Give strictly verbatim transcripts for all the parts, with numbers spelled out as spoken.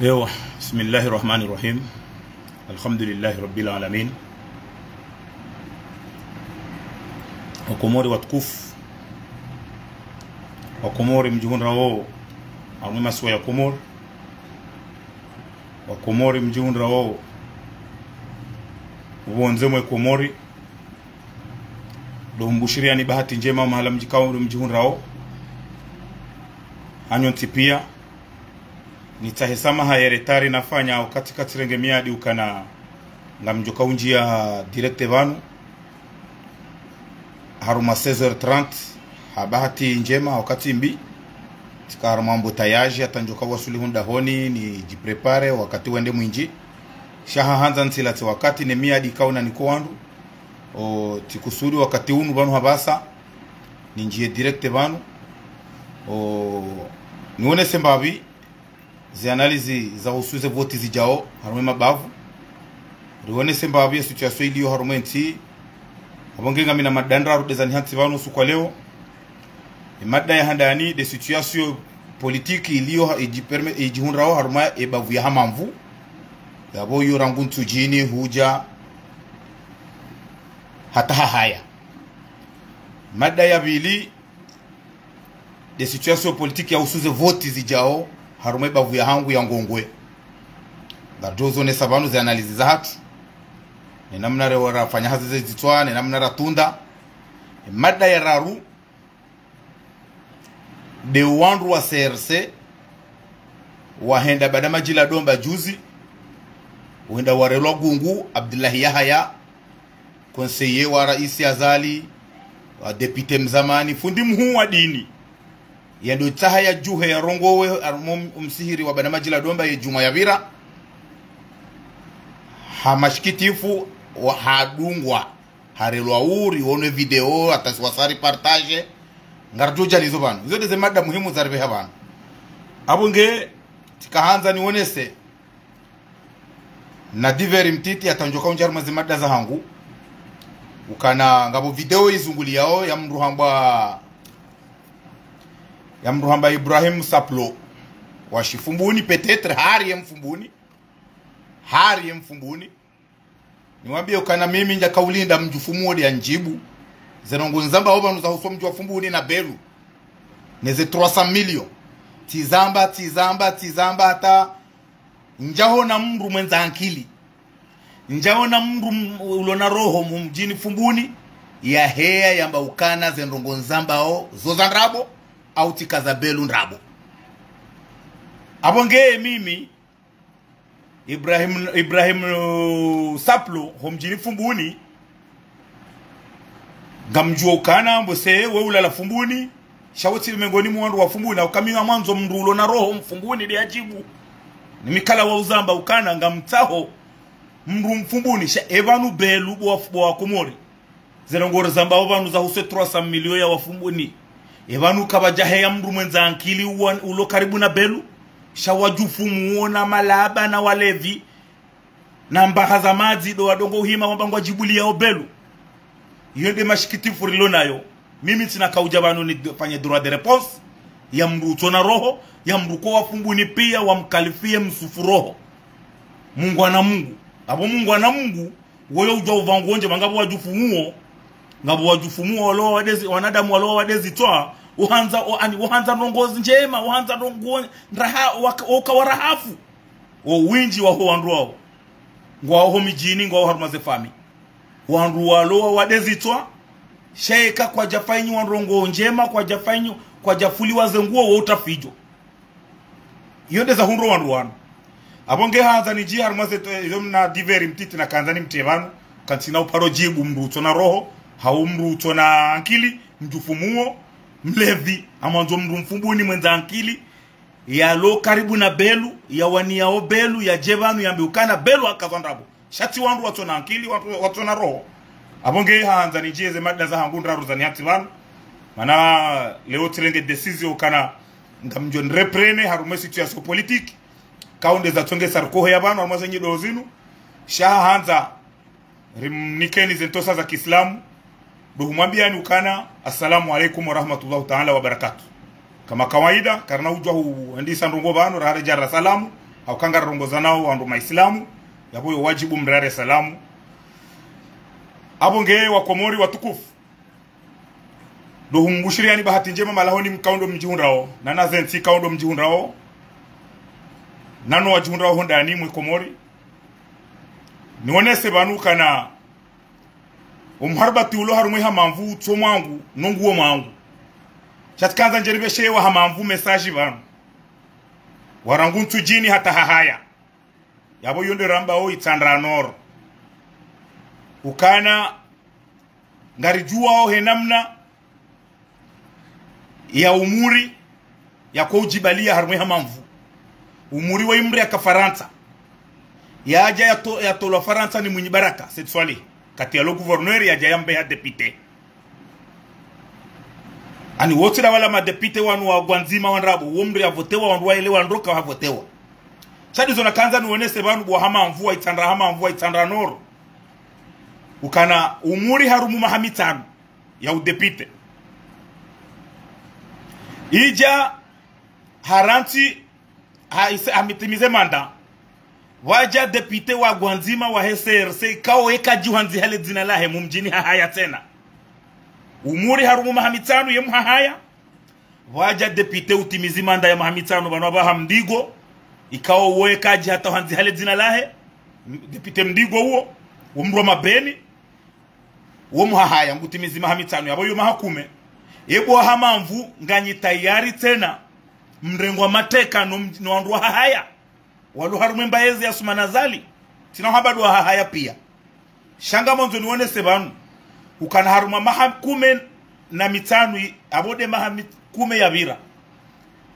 Ewa, bismillahi rahmani rahim. Alhamdulillahi rabbil alamin. Wakomori watukufu, Wakomori mdjihundrao harumwa masiwa ya Komori, Wakomori mdjihundrao pvondze mwe Komori, ndo mbushiriyani bahati ndjema mahala mdjikao ndo mdjihundrao. Hanyu ntsi pia, nitsahe swamaha ye retard nafanya wakati katsirenge miadi ukana ngamdjoka undjia direct pvanu harumwa seize heures trente, ha bahati ndjema wakati mbi. Tsika harumwa embouteillage, hata ndjoka wasuli hunu dahoni nidjiprépare wakati wende mwindji. Sha hahandza ntsilatse wakati ne miadi kauna niko wandru. O, tsikusudi wakati unu pvanu hapvasa nindjie direct pvanu, o, nionese mbapvi ze analyse za uhusu ze voti zidjao harumwa mabavu. Rionese mbapvi ye situation iliyo harumwa entsi. Apvo nge ngamina mada ndraru ndeza nihantsi pvanu usiku wa leo. Ye mada ya handani nde situation politique iliyo ha-, idjiperme-, idjihundrao harumwa ebavu ya Hamamvu, yapvo iyo rangu Ntsudjini hudja hata Hahaya. Mada ya pvili nde situation politique ya uhusu ze voti zidjao harumwa ebavu ya hangu ya Ngongwe. Ngaridjo zonesa pvanu ze analyse zahatru, ne namna re-, rafanya hazi ze zitswa, ne namna ratunda. Mada ya raru nde wandru wa C R C wahenda Badamadji la Domba juzi, wahenda warelwa gungu, Abdullahi Yahaya, conseiller wa raisi Azali, wa député mzamani, fundi mhuu wa dini, yendo tsaha yadjuhe yarongowe harumwa um-, umsihiri wa Badamadji la Domba ye djumwa yapvira. Ha mashikitifu, wa-, hadungwa, harelwa uri, wone video, hata si wasa reportage. Ngaridjo dja nizo pvanu. Izo ndeze mada muhimu zaripveha pvanu. Apvo nge tsika handza nionese na divers mtiti hata ndjoka undjia harumwa ze mada zahangu. Ukana ngapvo video izunguliyao ya mndru hambwa, ya mndru hambwa Ibrahim Saplo wa Shifumbuni, peut-être hari ye Mfumbuni. Hari ye Mfumbuni. Niwambiye ukana mimi ndjaka ulinda mdji Fumbuni yandjibu ze ndrongoo nizambao pvanu zahusu mdji wa Fumbuni na Belu, neze trois cents millions. Tsizamba, tsizamba, tsizamba hata ndjaona mndru mwendza ankili, ndjaona mndru m-, ulona roho mu mdjini Fumbuni yaheya yamba ukana ze ndrongoo nizambao zo za ndrabo, au tsika za Belu ndrabo. Apvo nge mimi Ibrahim, Ibrahim, uh, Saplo, ho mdjini Fumbuni, ngamdjuo ukana mbose we ulala Fumbuni, sha we tsi mengoni mwa wandru wa Fumbuni, na uka mi ngamwandzo mndru ulona roho Mfumbuni nde yadjibu. Ni mi kala wa uzamba ukana ngamtsaho mndru Mfumbuni, sha epvanu Belu bo wa, bo Wakomori. Ze ndrongoo rizambao pvanu zahusu trois cents millions ya Wafumbuni, epvanu kapvadjaheya mndru mwendza ankili uwa-, ulo karibu na Belu, sha wadjufumuo na malaba na walevi na mbaha za madzi ndo wadongo uhima wamba ngwadjibuliyao Belu. Iyo nde mashikitifu rilo nayo. Mimi tsina kaudja pvanu nifanye droit de réponse ya mndru utsona roho, ya mndru ko Wafumbuni pia wamkalifiye msufu roho. Mungu ana Mungu. Apvo Mungu ana Mungu, woyo udjua upvanguo ndje, mangapvo wadjufumuo, ngapvo wadjufumuo walo wadezi, wanadamu walo wadezi twa, uhandza, o, ani, uhandza ndrongoo ndjema, uhandza ndrongoo ndraha, waka-, uka warahafu. O windji waho wandru wao, ngwao ho midjini, ngwao harumwa ze fami. Wandru walo wadezi twa, sha eka kwadjafanyiwa ndrongoo ndjema, kwadjafanyi-, kwadjafuliwa ze nguo, wo utafidjo. Iyo ndeza hundro wandru wanu. Apvo nge handza nidji harumwa ze to-, izo mna divers mtiti nakandza nimtriye pvanu. Kantsina uparo djibu mndru utsona roho, hau mndru utsona ankili, mdjufumuo, mlevi, ngamwandzo mndru Mfumbuni mwendza ankili, yalo karibu na Belu, yawaniyao Belu, yadje pvanu yambe ukana Belu hakazwa ndrabo. Sha tsi wandru watsona ankili, wandru watsona roho. Apvo nge handza nidjiye ze mada zahangu ndraru zanihantsi pvanu. Mana leo tsirenge décision ukana ngamdjo nireprene harumwa e situation politique. Kaundeza tsongesa rikoheya pvanu harumwa ze nyido zinu. Sha handza rimnikeni ze ntosa za kiislamu, ndo humwambiyani ukana, assalamu alaikum warahmatullahi taala wabarakatuh. Kama kawaida, karina udjua huendisa ndrongoo pvanu, rahare djara salamu, Hauka ngarirongozanao wandru maislamu, yapvo yo wadjibu mrare salamu. Apvo nge wa Komori watukufu. Ndo humbushiriani bahati ndjema malahoni mkao ndo mdjihundrao, na na zentsi ikao ndo mdjihundrao, na no wadjihundrao hondani mwe Komori. Nionese pvanu ukana omharibati ulo harumwa Hamamvu utso mwangu, no nguwo mwangu. Sha tsikandza ndjeripveshe wa Hamamvu message pvanu. Warangu Ntsudjini hata Hahaya. Yapvo yo nde rambao Itsandra Nord. Ukana ngaridjuwao he namna ya Umuri yako udjibalia harumwa Hamamvu. Umuri wa imri yaka Farantsa. Yadja yato-, yatolwa Farantsa ni Mwinyi Baraka Said Soilihi. Kati yalo gouverneur yadja yambe ha député. Ani wontsi la wala madéputé wanu wa Ngazidja wa ndrabo, wo mri yavotewa, wandru waelewa ndro ka wavotewa. Sha ndizo nakandza nionese pvanu bo Hamamvu wa Itsandra, Hamamvu wa Itsandra Nord. Ukana Umuri harumwa maha mitsanu ya udéputé. Idja harantsi ha ise-, hamitimize manda. Pvwadja député wa Ngazidja wa he C R C, ikao eka djuhandzi hale dzina lahe mumdjini Hahaya tsena. Umuri harumwa maha mitsanu ye Mhahaya. Pvwadja député utimizi manda ya maha mitsanu pvanu apvaha Mdigo. Ikao wo eka dji hata handzi hale dzina lahe. M-, député Mdigo uwo. Wo mdru wa Mabeni. Wo Mhahaya ngutimizi maha mitsanu, yapvo yo maha kume. Ebo wa Hamamvu nganyi tayari tsena mrengwa mateka no m-, no wandru wa Hahaya. Walo harumwa embaezi ya Assoumani Azali. Tsina hamba ndo wa Hahaya pia. Sha ngamandzo nionese pvanu. Ukana harumwa maha kume na mitsanu i-, apvo nde maha mi-, kume yapvira.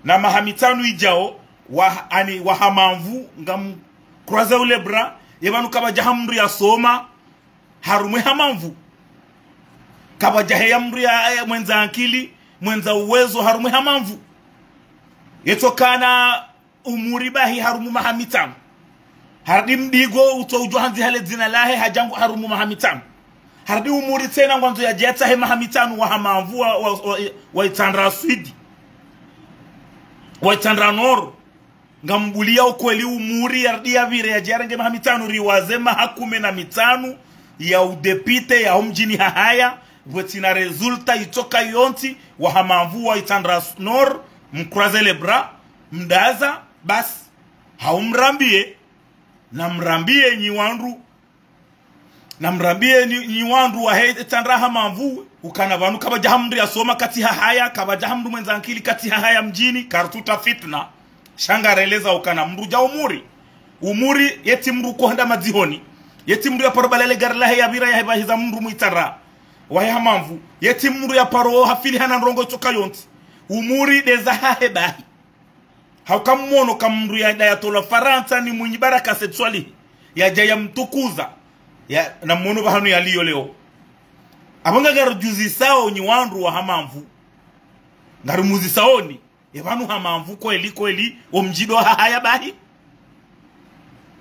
Na maha mitsanu idjao, wa, ani, wa Hamamvu, ngam croiser les bras, ye pvanu kapvadja ha mdru yasoma, harumwa Hamamvu. Kapvadja heya mdru ya, ya mwendza ankili, mwendza uwezo, harumwa Hamamvu. Yetso kana Umuri bahi harumwa maha mitsanu. Harudi Mdigo utso udjuwa handzi hale dzina lahe hadja ngu harumwa maha mitsanu. Harudi Umuri tsena ngwandzo yadje yatsahe maha mitsanu wa Hamamvu wa, wa, wa, wa Itsandra Sud. Wa Itsandra Nord. Ngambulia ukweli Umuri yarudi yapvire yadje yarenge maha mitsanu riwaze maha kume na mitsanu ya udéputé ya homdjini Hahaya. Pvwatsina résultat itsoka yontsi wa Hamamvu wa Itsandra Nord. M croiser les bras. Mdaza, basi. Hau mrambie, na mrambie nyi wandru, na mrambie nyi, nyi wandru wa he Itsandra Hamamvu, ukana pvanu kapvadja ha mdru yasoma kati Hahaya, kapvadja ha mdru mwendza ankili kati Hahaya mdjini, kartsuta fitna. Sha ngareleza ukana mdru dja Umuri. Umuri, yetsi mdru kohenda madzihoni. Yetsi mdru yaparo balale gari lahe yapvira yahe pvahiza mdru mu Itsandra. Wahe Hamamvu. Yetsi mdru yaparo hafili hana ndrongo itsoka yontsi. Umuri nde za hahe bahi. Hauka mmono ka mdru ya, yatolwa Farantsa ni Mwinyi Baraka Said Soilihi. Yadja yamtukuza. Ya, na mmono pvahanu yaliyo leo. Apvo nga ngarudjuzisao nyi wandru wa Hamamvu. Ngarumuzisaoni. Ye pvanu Hamamvu kweli kweli, wo mdji ndo wa Hahaya bahi.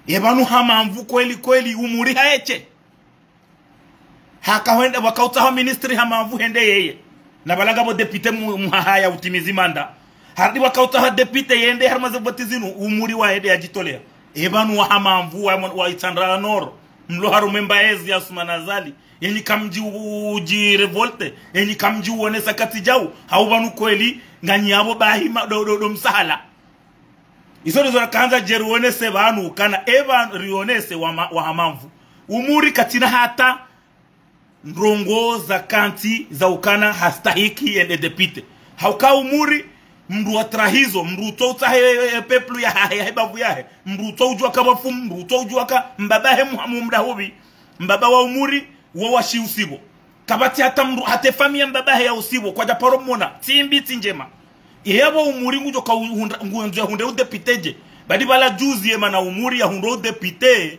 Ye pvanu Hamamvu kweli kweli, Umuri haeshe. Haka hwenda, wakautsaha ministre Hamamvu hende yeye. Na pvala ngapvo député mu-, Mhahaya utimizi manda. Harudi wakautsaha député yende harumwa ze voti zinu, Umuri wa hende yadjitolea. Ye pvanu wa Hamamvu wa, wa Itsandra Nord. Mlo harumwa embaezi ya Assoumani Azali. Yenyi kamdji u-, udji révolter. Yenyi kamdji uonesa kati djau. Hau pvanu kweli, nganyi yapvo bahi ma-, ndo, ndo, ndo msahala. Izo ndizo nakandza dje rionese pvanu ukana epva rionese wa ma-, wa Hamamvu. Umuri katsina hata ndrongo za kantsi za ukana hastahiki yende député. Hauka Umuri, mdru wa trahizo, mdru utso utsaha he, he, he peuple ya hahe, ya he bavu yahe, mdru utso udjuwa ka pvwafu, mdru utso udjuwa ka mbaba he muhamu mdahupvi, mbaba wa Umuri, wo washi usipvo. Kapvatsi hata mdru, hata efamiyi ya mbaba he ya usipvo, kwadja paro mmona, tsi mbi, tsi ndjema. Ye yapvo Umuri ngudjo ka u-, hundra, ngudjo ya hundre udéputé dje. Badi pvala juzi ye mana Umuri ya hundre udéputé,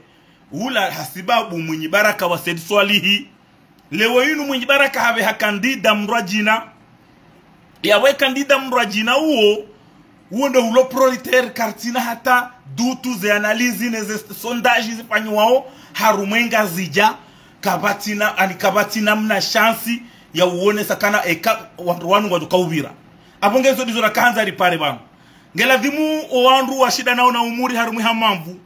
ula hasibabu Mwinyi Baraka wa Said Soilihi. Leo inu Mwinyi Baraka hapveha candidat mdru wa djina. Yapvo candidat mdru wa djina uwo, uwo ndo ulo prioritaire, kartsina hata doute ze analyse ne ze sondage zifanyiwao harumwa Ngazidja, kapvatsina, ani kapvatsina mna chance ya uonesa kana eka wandru wanu ngwadjo ka upvira. Apvo nge izo ndizo nakandza ripare pvanu. Ngeladhimu owandru washindanao na Umuri harumwa hamamvu,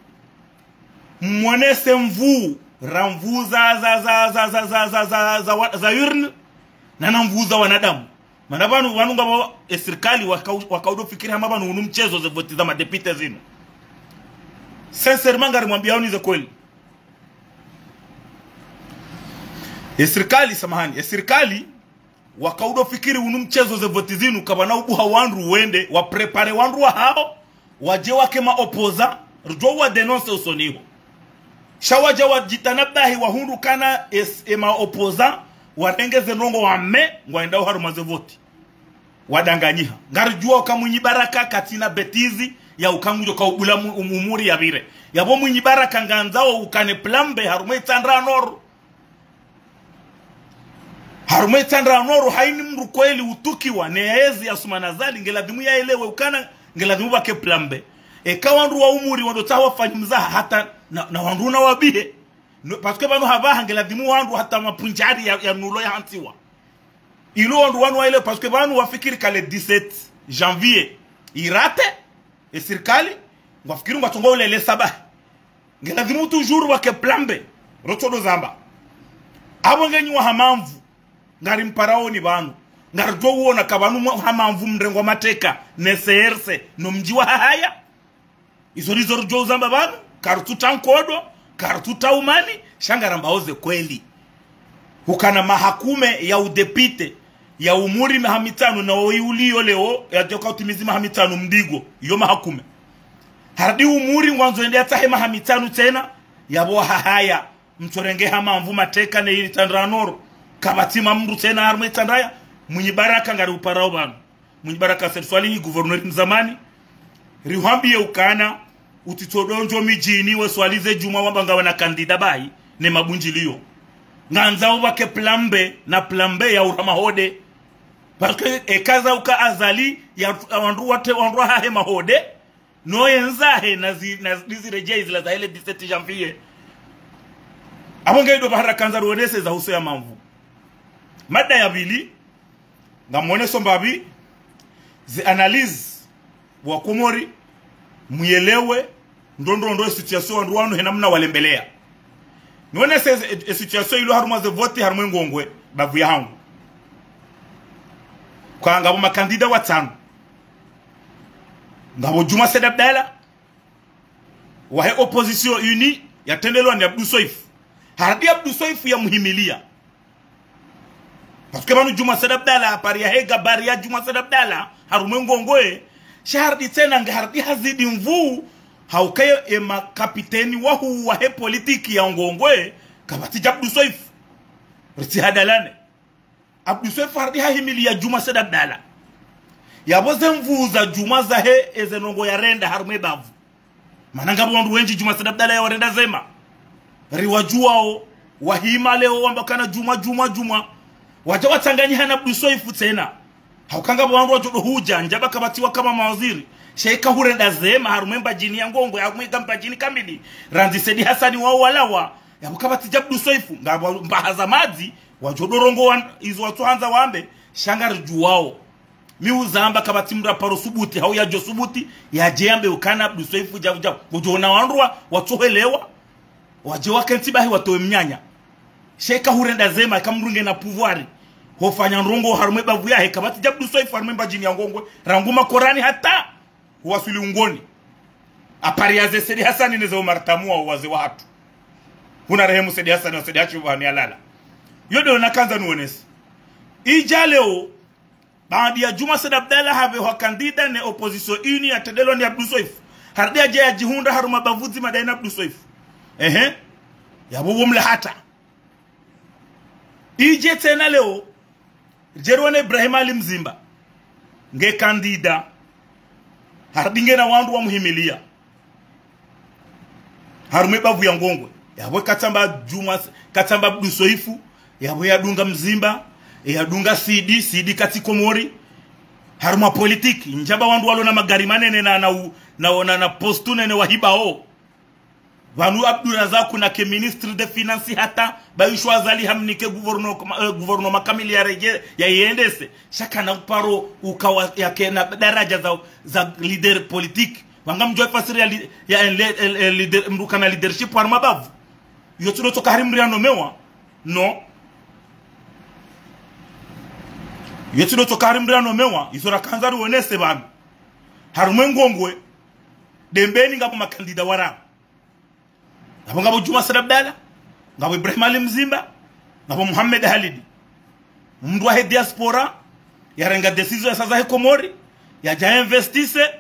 mmonese nvuu, ra nvuu za, za, za, za, za, za, za, za, za, wa- za urne, na na nvuu za wanadamu. Mana pvanu, pvanu ngapvo esirikali waka-, wakaudo fikiri hama pvanu unu mchezo ze voti za madepite zinu. Sincèrement, ngarimwambiaoni ze kweli. Esirikali, samahani, esirikali, wakaudo fikiri unu mchezo ze voti zinu, kapvana ubuha wandru wende, waprépare wandru wahao, waje wake ma opposants, rudjo wa dénoncer usoni ho. Sha waja wajitanabahi wahundru kana es-, e ma opposants, warenge ze ndrongoo wame, ngwaendao harumwa ze voti. Wadanganyiha. Ngaridjuao uka Mwinyi Baraka katsina bêtise ya uka ngudjo kaubula mu-, um-, Umuri yapvire. Yapvo Mwinyi Baraka ngandzao ukane plan B harumwa Itsandra Nord. Harumwa Itsandra Nord, haini mndru kweli utukiwa ne yezi ya Assoumani Azali, ngeladhimu yaelewe ukana, ngeladhimu pvwake plan B. Eka wandru wa Umuri wandotsaha wafanye mzaha hata na, na wandru na wabihe. No, parce que pvanu hapvaha ngeladhimu wandru hata mapundjari ya, ya nulo ya hantsiwa. Ilo wandru wanu waelewe, parce que pvanu wafikiri ka le dix-sept janvier irate, esirikali, ngwafikiri ngwatsongo ulele sabahi. Ngeladhimu toujours wake plan B, rotsodo zamba. Apvo ngenyi wa hamamvu, ngarimparaoni pvanu. Ngaridjo uona ka pvanu mwa hamamvu mrengwa mateka, ne C R C, no mdji wa Hahaya. Izo ndizo ridjo uzamba pvanu, karutsuta nkodo, karutsuta umani, sha ngarambao ze kweli. Hukana mahakume ya udepite, ya Umuri maha mitsanu na oyi uliyo leo, yadjoka utimizi maha mitsanu mdigo, iyo mahakume. Harudi Umuri ngwandzo ende yatsahe maha mitsanu tsena, yapvo Hahaya, mtsorenge hamamvu mateka ne Itsandra Nord, kapvatsi ma mndru tsena harumwa Itsandra ya, Mwinyi Baraka ngariuparao pvanu. Mwinyi Baraka Said Swalihi, gouverneur mzamani, rihwambiye ukana, utsitsodondjo midjini we swali ze djumwa wamba ngawe na kandida bahi, ne mabundjiliyo. Ngandzao pvwake plan B, na plan B ya ura mahode. Parce que eka za uka Azali, ya, ya wandru wate, wandru wahahe mahode, no yendzahe na zi, na zi, zirejei zila zahe le dix-sept janvier. Apvo ngeido pvahara kandza ruonese za uso ya mamvu. Mada ya pvili, ngamoneso mbapvi, zi analyse wa Komori, muyelewe, ndrondrondo e situation wandru wanu hena mna walembeleya. Nionese e, e situation ilo harumwa ze voti harumwa Ngongwe, bavu ya hangu. Kwa ngapvo makandida watsanu. Ngapvo Djuma Said Abdallah, wahe opposition unie, yatrendelwa ni Abdou Soefo. Harudi Abdou Soefo yamuhimiliya. Parce que pvanu Djuma Said Abdallah, apari yahe gabari ya Djuma Said Abdallah, harumwa Ngongwe, sha harudi tsena nge harudi hazidi nvuu, hauka ye makapiteni wahuu wahe politiki ya Ngongwe, kapvatsi dja Abdou Soefo. Ritsihadalane. Abdou Soefo harudi hahimiliya Djuma Said Abdallah. Yapvo ze nvuu za Djuma zahe eze ndrongoo yarenda harumwa e bavu. Mana ngapvo wandru wendji Djuma Said Abdallah yawarenda zema. Riwadjuwao, wahima leo wamba kana Djuma, Djuma, Djuma. Waja watsanganyiha na Abdou Soefo tsena. Hauka ngapvo wandru wadjodo hudja, ndjaba kapvatsi waka mawaziri. Sha ika hurenda zema, harumwa e Mbadjini ya Ngongwe, harumwa e ga Mbadjini kamili. Randzi Said Hassani wao walawa, yapvo kapvatsi dja Abdou Soefo, ngapvo mbaha za madzi, wadjodo rongowa izo watsohandza wambe, sha ngaridjuwao. Mi uzamba kapvatsi mndru aparo subuti, hau yadjo subuti, yaje yambe ukana Abdou Soefo dja, dja, udjo ona wandru wa, watsohelewa, waje wakentsi bahi watowe mnyanya. Sha ika hurenda zema, ika mndru ngena pouvoir, hofanya ndrongoo harumwa e bavu yahe, kapvatsi dja Abdou Soefo harumwa e Mbadjini ya Ngongwe, rangu makorani hata huwaswili ungoni. Apari yaze Said Hassani neze Omar Tamua waze wahatru. Huna rehemu Said Hassani wa Said Hachi wani alala. Yo ndo nakandza nuonese. Idja leo, baanda ya Djuma Said Abdallah hapvehwa kandida ne opposition unie yatrendelwa ni Abdou Soefo. Harudi yaje yadjihundra harumwa bavu dzima daye na Abdou Soefo. Ehe. Yapvo wo mla hata. Idje tsena leo, ridje rione Ibrahim Ali Mzimba nge kandida, harudi ngena wandru wamuhimiliya harumwa e bavu ya Ngongwe. Yapvo katsamba Djuma, katsamba Abdou Soefo, yapvo yadunga Mzimba, yadunga Sidi, Sidi katsi Komori. Harumwa politiki, ndjaba wandru walo na magari manene na, na, u- na, na, na poste nene wahibao. Pvanu Abdourazak nake ministre des finances hata, bayishwa Azali hamnike gouverno-, eh, gouvernement kamili yaredje, yayendese. Sha kana uparo ukawa yakena daraja za, za leader politique. Pvanga mdjuwa fasiri ya li-, ya le-, le-, le-, leader, mdru kana leadership harumwa bavu. Yo tsi ndo tsoka hari mdru yanomewa. Non. Yo tsi ndo tsoka hari mdru yanomewa. Izo rakandza riwonese pvanu. Harumwa Ngongwe, Dembeni ngapvo makandida wararu. Ngapvo, ngapvo Djuma Said Abdallah, ngapvo Ibrahim Ali Mzimba, ngapvo Mohamed Halidi. Mdru wahe diaspora, yarenga décision ya saza he Komori, yadja investise,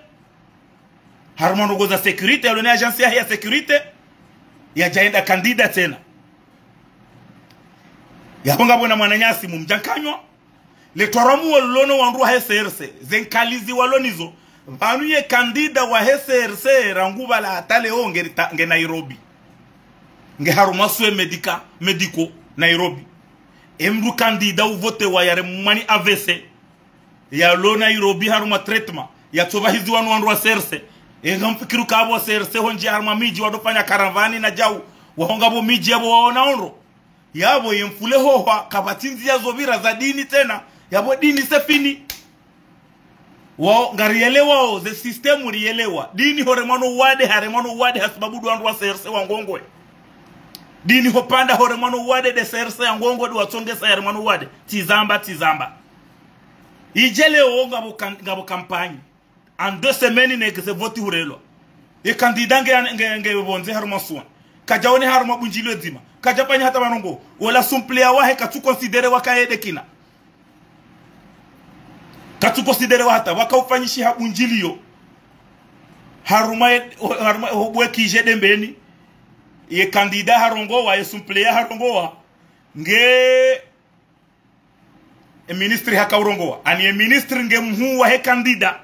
harumwa ndrongoo za sécurité, yalona agence yahe ya sécurité, yadja yenda kandida tsena. Yapvo ngapvo na mwananyasi Mumdjankanywa, le twaramu walono wandru wahe C R C, ze nkalizi walonizo, pvanu ye kandida wahe C R C, rangu pvala hata leo nge ta-, nge Nairobi. Nge harumwa soins médica-, médicaux Nairobi. E mdru kandida uvotewa yaremwa ni A V C. Yalo Nairobi harumwa traitement. Yatsopvahiziwa no wandru wa C R C. E ngamfikiri uka apvo wa C R C hondje harumwa midji wadofanya karavani na djau. Wahonga pvo midji yapvo waona ondro. Yapvo ye mfule hohwa, kapvatsi ndziya zopvira za dini tsena. Yapvo dini c'est fini. Wao, ngariyelewao, ze système riyelewa. Dini horemwa no uwade, haremwa no uwade, hasibabu ndo wandru wa C R C wa Ngongwe. Dini hopvanda horemwa no uwade, nde C R C ya Ngongwe, ndo watsongesa yaremwa no uwade. Tsi zamba, tsi zamba. Idje leo ngapvo kan-, ngapvo kampanyi. En deux semaines neke ze voti hurelwa. Ye kandida nge, nge, nge pvondze harumwa soins. Kadjaone harumwa bundjilio dzima. Kadjafanya hata pvanu ngo. Wola suppléant wahe katsu considérer waka yede kina. Katsu considérer wa hata. Waka ufanyishiha bundjilio. Harumwa ye, harumwa hobwe kidje Dembeni. Ye kandida harongowa, ye suppléant harongowa. Nge e ministre haka urongowa. Ani e ministre nge mhuu wahe kandida.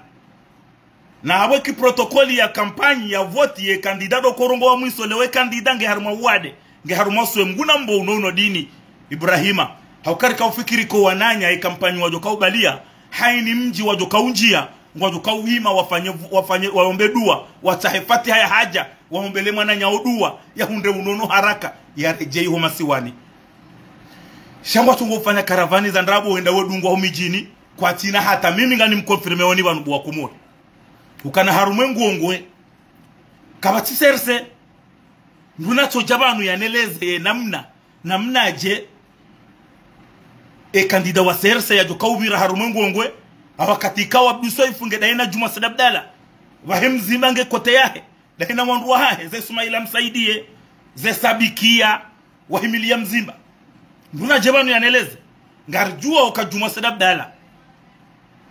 Na apvo ki protocole ya kampanyi ya voti ye kandida ndo korongowa mwiso leo e kandida nge harumwa uwade. Nge harumwa soins mguna mbo uno uno dini. Ibrahima. Hauka rika ufikiri ko wananya e kampanyi wadjo kaubalia. Haini mdji wadjo kaundjia. Ngwadjo kauhima wafanye, wafanye, waombe dua. Watsahe fatiha ya haja. Waombele mwananyao dua, yahundre unono haraka, yaredjei ho masiwani. Sha ngwatsongo ufanya karavani za ndrabo wenda wedungwa ho midjini, kwatsina hata mimi ngani mconfirmé oni pvanu bo wa Komori. Ukana harumwa Ngongwe, kapvatsi C R C, mdru natsodja pvanu yaneleze ye namna, namnadje, e kandida wa C R C yadjo kaupvira harumwa Ngongwe, awakati ikao Abdou Soefo nge daye na Djuma Said Abdallah, pvahe Mzimba nge kote yahe. Dahe na wandru wahahe, ze Soumaïla Msaidie, ze Sabikia, wahimiliya Mzimba. Mdru nadje pvanu yaneleze. Ngaridjuwa uka Djuma Said Abdallah.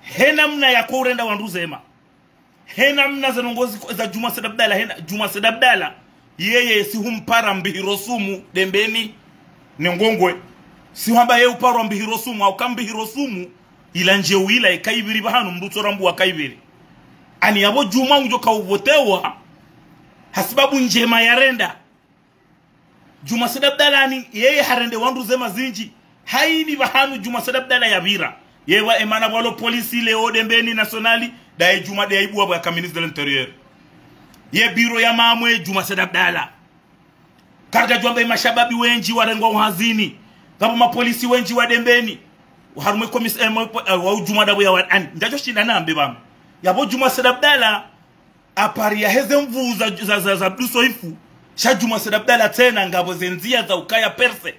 He namna yako urenda wandru zema. He namna ze ndrongoo zi-, za Djuma Said Abdallah, he na, Djuma Said Abdallah. Yeye si humpara mbihiro sumu, Dembeni, ne Ngongwe. Si hamba ye uparwa mbihiro sumu, hauka mbihiro sumu, ila ndjeu ila, ikaipviri pvahanu, mdru tsorambuwa kaipviri. Ani yapvo Djuma ngudjo kauvotewa, hasibabu ndjema yarenda. Djuma Said Abdallah ani, yeye harende wandru zema zindji. Haini pvahanu Djuma Said Abdallah yapvira. Ye pva emana pvwalo polisi leo Dembeni nationali, daye Djuma de aibuwa pvwa ka ministre de l'intérieur. Ye biro ya mamwe Djuma Said Abdallah. Karidja djuwa mbe mashababi wendji warengwa uhazini. Ngapvo mapolisi wendji wa Dembeni. Harumwe komis-, eh, mwe po-, eh, wa Djuma dapvo ya wa-, ani, ndjadjo shinda nambe pvanu. Yapvo Djuma Said Abdallah, apari yaheze mvu za, za, za, za Abdou Soefo, sha Djuma Said Abdallah tsena ngapvo ze ndziya za ukaya perse.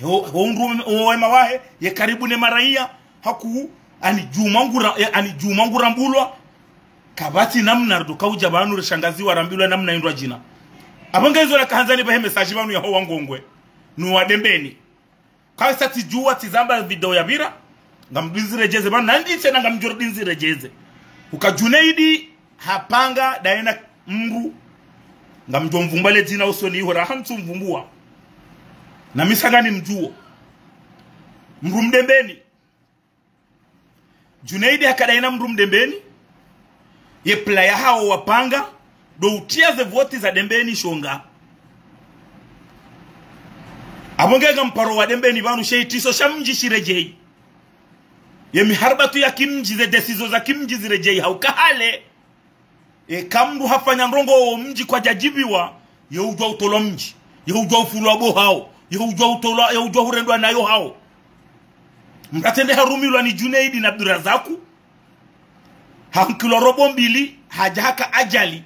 Ho, ho undru, ho wema wahe, ye karibu ne maraiya, haku, ani Djuma ngura, eh, ani Djuma ngurambulwa, kapvatsi namna ndo kaudja pvanu rishangaziwa rambilwa namna indru adjina. Apvo nge izo la kahandza nipvahe message pvanu ya ho wa Ngongwe. No wa Dembeni. Kawesa tsidjuwa tsizamba video yapvira. Ngamdjo niziredjeze pvanu, nanditse na ngamdjo niziredjeze. Uka Djunaidi hapanga daye na mdru. Ngamdjo mvumba le dzina usoni iho raha mtsu mvumbuwa. Na mi sa nganimdjuwo. Mdru Mdembeni. Djunaidi haka daye na mdru Mdembeni. Ye plan yahawo wapanga, ndo utriya ze voti za Dembeni shonga. Apvo nge ngamparo wa Dembeni pvanu she itriso sha mdji shiredjeyi. Ye miharibatu ya kimdji, ze décision za kimdji ziredjeyi hauka hale. Eka mdru hafanya ndrongoo wo mdji kwadjadjibiwa, Ye udjuwa utolwa mdji. Ye udjuwa ufulwa bo hawo. Ye udjuwa utolwa, ye udjuwa hurendwa nayo hawo. Mdru atsende harumilwa ni Djunaidi na Abdurazaku. Hankilwa robo mbili, hadja haka ajali.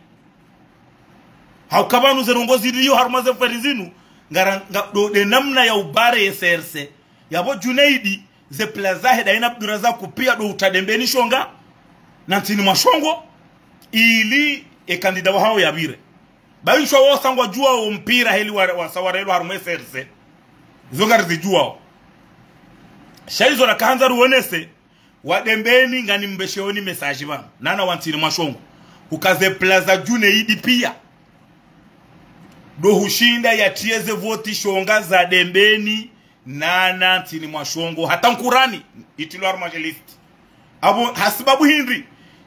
Hauka pvanu ze ndrongoo ziliyo harumwa ze feri zinu, ngara, nga, ndo nde namna ya ubare ye C R C. Yapvo Djunaidi, ze plan zahe daye na Abdurazaku pia ndo uta Dembeni shonga, na ntsini mwa shongo, ili ye kandida wahawo yapvire. Ba isho wo sa ngwadjuwao mpira heli wa, wa sawarelo harumwa ye C R C. Zo ngarizidjuwao. Sha izo rakahandza ruonese, wa Dembeni nganimbesheoni message pvanu. Nana wa ntsini mwa shongo. Huka ze plan za Djunaidi pia. Ndo hushinda yatriye ze voti shonga za Dembeni, nana ntsini mwa shongo. Hata Nkurani, itrilwa harumwa ze liste. Apvo, hasibabu hindri,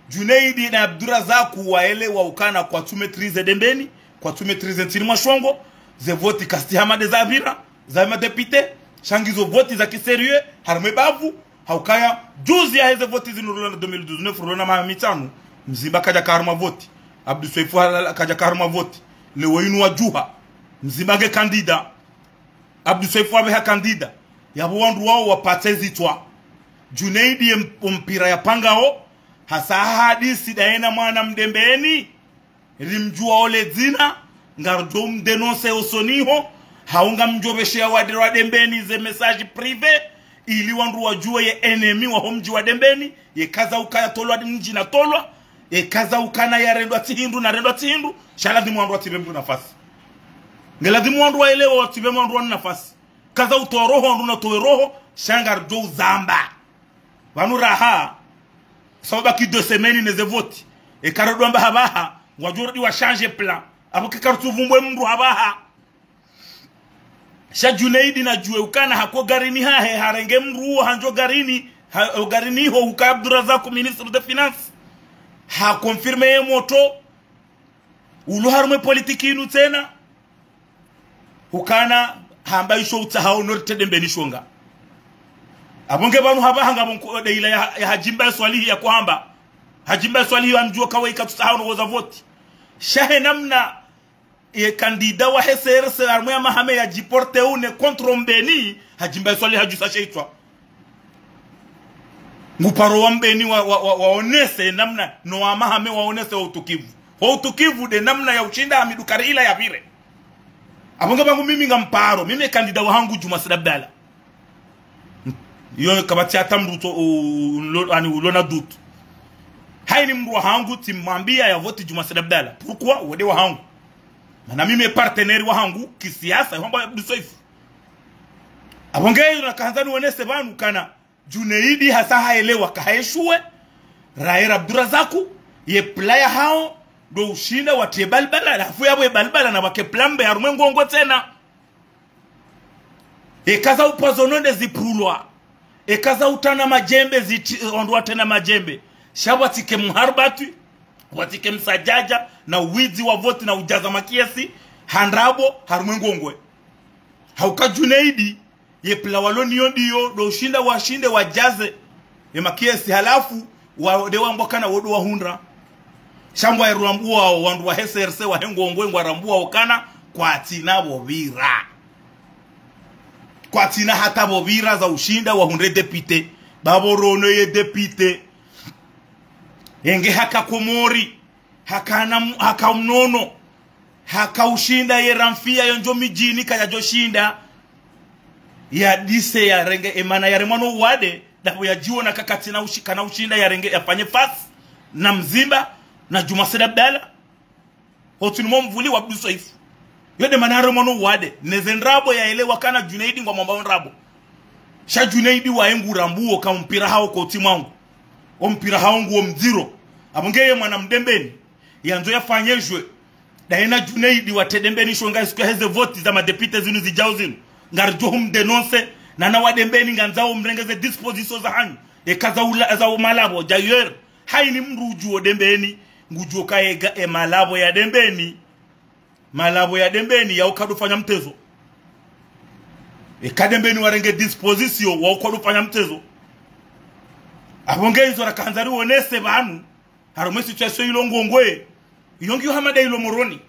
Djunaidi na Abdurazaku waelewa ukana kwatsu maîtriser Dembeni, kwatsu maîtriser ntsini mwa shongo, ze voti kazitsi hama nde zapvira, za ma député, sha ngizo voti za ki sérieux, harumwa ye bavu, haukaya, juzi yahe ze voti zinu rulona deux mille dix-neuf, rulona maha mitsanu, Mzimba kadjaka harumwa voti, Abdou Soefo hala-, kadjaka harumwa voti, leo inu wadjuha, Mzimba nge kandida, Abdou Soefo wapveha kandida. Yapvo wandru wawo wapatse zitswa. Djunaidi ye mp-, mpira yapangao, hasa hahadisi daye na mwana Mdembeni. Rimdjuwao le dzina, ngarudjo mdénoncer osoni ho, hau ngamdjo pvesheya wandru wa Dembeni ze message privé, ili wandru wadjuwe ye ennemi waho mdji wa Dembeni, ye kaza ukaya tolwa mdji na tolwa, ye kaza ukana yarendwa tsi hindru na rendwa tsi hindru, sha lazimu wandru watsipve mndru nafasi. Nge lazimu wandru waelewe watsipve wandru wanu nafasi. Kaza utowa roho, wandru na towe roho, sha ngarudjo uzamba. Pvanu raha, sa ubaki deux semaines ne ze voti. Eka rodjo amba hapvaha, ngwadjo rudi wa changer plan. Apvo ke karutsu vumbwe mndru hapvaha. Sha Djunaidi nadjuwe ukana hako garini hahe, harenge mndru wo handjo garini, ha, garini ho huka Abdurazaku ministre des finances. Ha confirmer ye moto, ulo harumwa ye politiki inu tsena. Ukana hamba isho utsahao no rite Dembeni shonga. Apvo nge pvanu hapvaha ngapvo nko-, nde ila ya, ya Hadji Mbae Swalihi ya kuhamba. Hadji Mbae Swalihi wamdjuwa kawaika tutsahao no woza voti. Sha he namna ye kandida wahe C R C harumwa ya mahame yadjiporte une contre Mbeni, Hadji Mbae Swalihi hadjusa she itswa. Nguparo wa Mbeni wa, wa, wa, waonese namna, no wa mahame waonese wa utukivu. Ho utukivu nde namna ya ushinda Hamidu Kari ila yapvire. Apvo nge pvangu mimi ngamparo, mimi kandida wahangu Djuma Said Abdallah. Iyo kapvatsi hata mndru to, u-, ulo-, ani ulona doute. Haini mndru wahangu tsimwambia ya voti Djuma Said Abdallah. Pourquoi? Wo nde wahangu. Mana mimi partenaire wahangu, kisiasa, yo hamba Abdou Soefo. Apvo nge iyo nakahandza niwonese pvanu kana Djunaidi hasa haelewa kahaeshuwe, raera Abdurazaku, ye plan yahawo, ndo ushinda watriye balbala, halafu yapvo ye balbala na wake plan mbi harumwa ye ngongwe tsena. Eka za upvazo nonde zipvulwa. Eka za utrana madjembe zitri-, wandru watrana madjembe. Sha watsike mharbatwi, watsike msadjadja, na uwidzi wa voti na udjaza makiesi, ha ndrabo, harumwa ye ngongwe. Hauka Djunaidi, ye plan walo nayo ndiyo, ndo ushinda washinde wadjaze ye makiesi halafu, wa, nde wambwa kana wo ndo wahundra. Sha ngwarambuwao, wandru wahe C R C wahe ngongwe ngwarambuwao kana, kwatsina pvo pvira. Kwatsina hata pvo pvira za ushinda wahundre député. Ba pvo rono ye député. Yenge haka Komori. Hakana mu-, haka mnono. Haka ushinda ye ramfiya yo ndjo midjini kayadjo shinda. Yadise yarenge emana yaremwa no uwade. Ndapvo yadjiona kakatsina ushi-, kana ushinda yarenge yafanye face na Mzimba, na Djuma Said Abdallah. Hotsini mo mvuli wa Abdou Soefo. Yo nde mana yaremwa no uwade. Ne ze ndrabo yaelewa kana Djunaidi ngwamwambao ndrabo. Sha Djunaidi waye ngurambuo ka mpira hawo kotsi mwangu. O mpira hawo nguo mdziro. Apvo nge ye mwana Mdembeni. Yandzo yafanye jeu. Ndaye na Djunaidi watriye Dembeni shonga isiku yahe ze voti za madéputé zinu zidjao zinu. Ngaridjo humdénoncer, nana wa Dembeni ngandzao mrenge ze dispositions zahanyu. Eka za ula-, za umalapvo, d'ailleurs. Haini mndru udjuo Dembeni, ngudjuo kayega emalapvo ya Dembeni. Malapvo ya Dembeni, yao kadufanya mtezo. Eka Dembeni warenge dispositions, wao kadufanya mtezo. Apvo nge izo rakahandza riwonese pvanu. Harumwa ye situation ilo ngongwe. Iyo ngiyo hama nda ilo Moroni.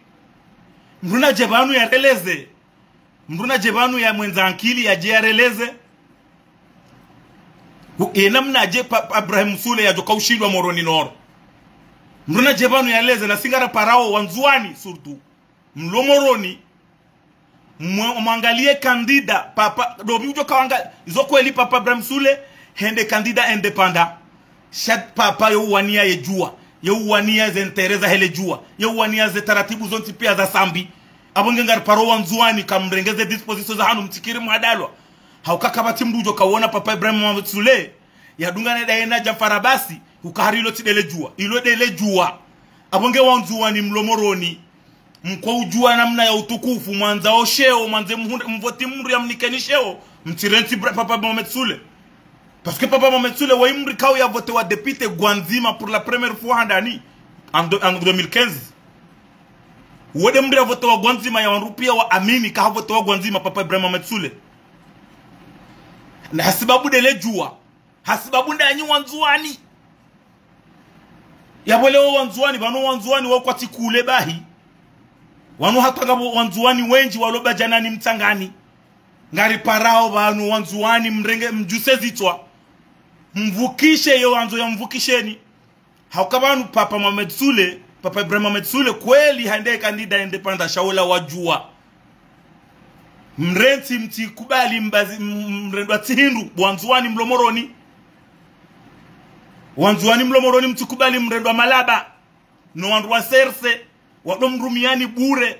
Mdru nadje pvanu yareleze. Mdru nadje pvanu ya mwendza ankili yadje yareleze. Hu-, ye namnadje pa, pa Ibrahim Sule yadjoka ushindwa Moroni Nord. Mdru nadje pvanu yareleze, nasi ngariparao wandzuwani surtout. Mlo Moroni. Mwe-, mwangaliye kandida, papa, dopvi udjoka wanga, izo kweli papa Ibrahim Sule, hende kandida indépendant. Sha papa yo uwaniya ye djuwa, yo uwaniya ze intérêt za hele djuwa, yo uwaniya ze taratibu zontsi piya za Sambi. Apvo nge ngariparao wandzuwani kamrenge ze dispositions za hanu mtsikiri mhadalwa. Hauka kapvatsi mdru udjoka wona papa Ibrahim Mohamed Sule, yadungane daye na Djafar Abasi, uka hari ilo tsi dele djuwa, ilo dele djuwa. Apvo nge wandzuwani mlo Moroni. Mko udjuwa namna ya utukufu, mwandza o sheo, mwandze mhundre, mvoti mdru ya mnikeni sheo, mtsirentsi bra-, papa Mohamed Sule. Parce que papa Mohamed Sule, wayi mdru kao ya votewa député Ngazidja pour la première fois handani, en deux, en deux mille quinze. Wode mdru ya votewa Ngazidja ya wandru piya wa amini, ka ha votewa Ngazidja papa Ibrahim Mohamed Sule. Na hasibabu dele djuwa, hasibabu ndanyi wandzuwani. Yapvo leo wandzuwani, pvanu wandzuwani wakwatsi kule bahi. Wanu hata ngapvo wandzuwani wendji walo Badjanani Mtsangani. Ngariparao pvanu wandzuwani mrenge mdjuse zitswa. Mvukishe ye wandzo ya mvukisheni. Hauka pvanu papa Mohamed Sule, papa Ibrahim Mohamed Sule, kweli hende kandida indépendant sha ola wadjuwa. Mrentsi mtsikubali mbazi, m-, mrendwa tsi hindru, bo wandzuwani mlo Moroni. Wandzuwani mlo Moroni mtsikubali mrendwa malaba. No wandru wa serse, wado mrumiyani bure.